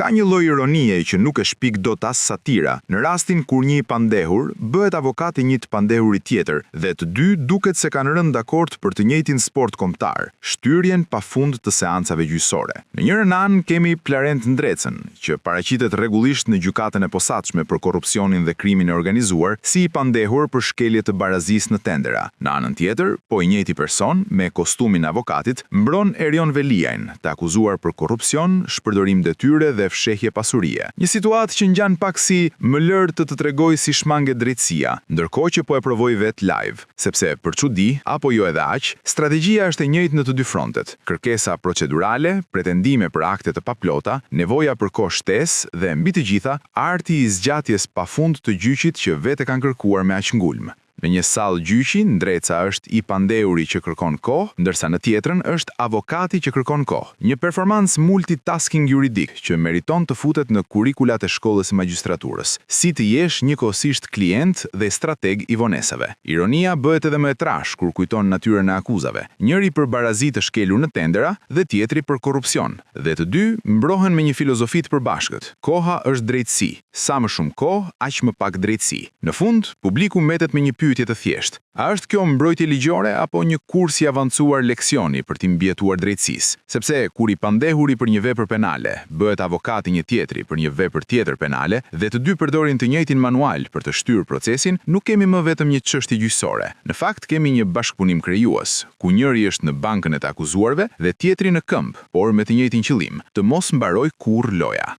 Ka një lloj ironie që nuk e shpik dot as satira, në rastin kur një i pandehur bëhet avokat i një të pandehuri tjetër dhe të dy duket se kanë rënë dakord për të njëjtin sport kombëtar, shtyrjen pafund të seancave gjyqësore. Në njërën anë kemi Plarent Ndrecën, që paraqitet rregullisht në gjykatën e posaçme për korrupsionin dhe krimin e organizuar si i pandehur për shkelje të barazisë në tendera. Në anën tjetër, po i njëjti person, me kostumin e avokatit, mbron Erion Veliajn, të akuzuar për korrupsion, shpërdorim detyre dhe fshehje pasurie. Një situatë që ngjan pak si më lër të të tregoj si shmanget drejtësia, ndërkohë që po e provoj vetë live. Sepse për çudi, apo jo edhe aq, strategjia është e njëjtë në të dy frontet. Kërkesa procedurale, pretendime për akte të paplota, nevoja për kohë shtesë dhe mbi të gjitha, arti i zgjatjes pafund të gjyqit që vetë e kanë kërkuar me aq ngulm. Në një sallë gjyqi, Ndreca është i pandehuri që kërkon kohë, ndërsa në tjetrën është avokati që kërkon kohë. Një performancë multitasking juridik që meriton të futet në kurrikulat e shkollës së magjistraturës. Si të jesh njëkohësisht klient dhe strateg i vonesave. Ironia bëhet edhe më e trashë kur kujton natyrën e akuzave. Njëri për barazi të shkelur në tendera dhe tjetri për korrupsion. Dhe të dy mbrohen me një filozofi të përbashkët. Koha është drejtësi. Sa më shumë kohë, aq më pak drejtësi. Në fund, publiku mbetet me një pyetje të thjeshtë. A është kjo mbrojtje ligjore apo një kurs i avancuar leksioni për t'i mbijetuar drejtësisë? Sepse kur i pandehuri për një vepër penale bëhet avokat i një tjetri për një vepër tjetër penale dhe të dy përdorin të njëjtin manual për të shtyrë procesin, nuk kemi më vetëm një çështje gjyqësore. Në fakt kemi një bashkëpunim krijues, ku njëri është në bankën e të akuzuarve dhe tjetri në këmbë, por me të njëjtin qëllim, të mos mbarojë kurrë loja.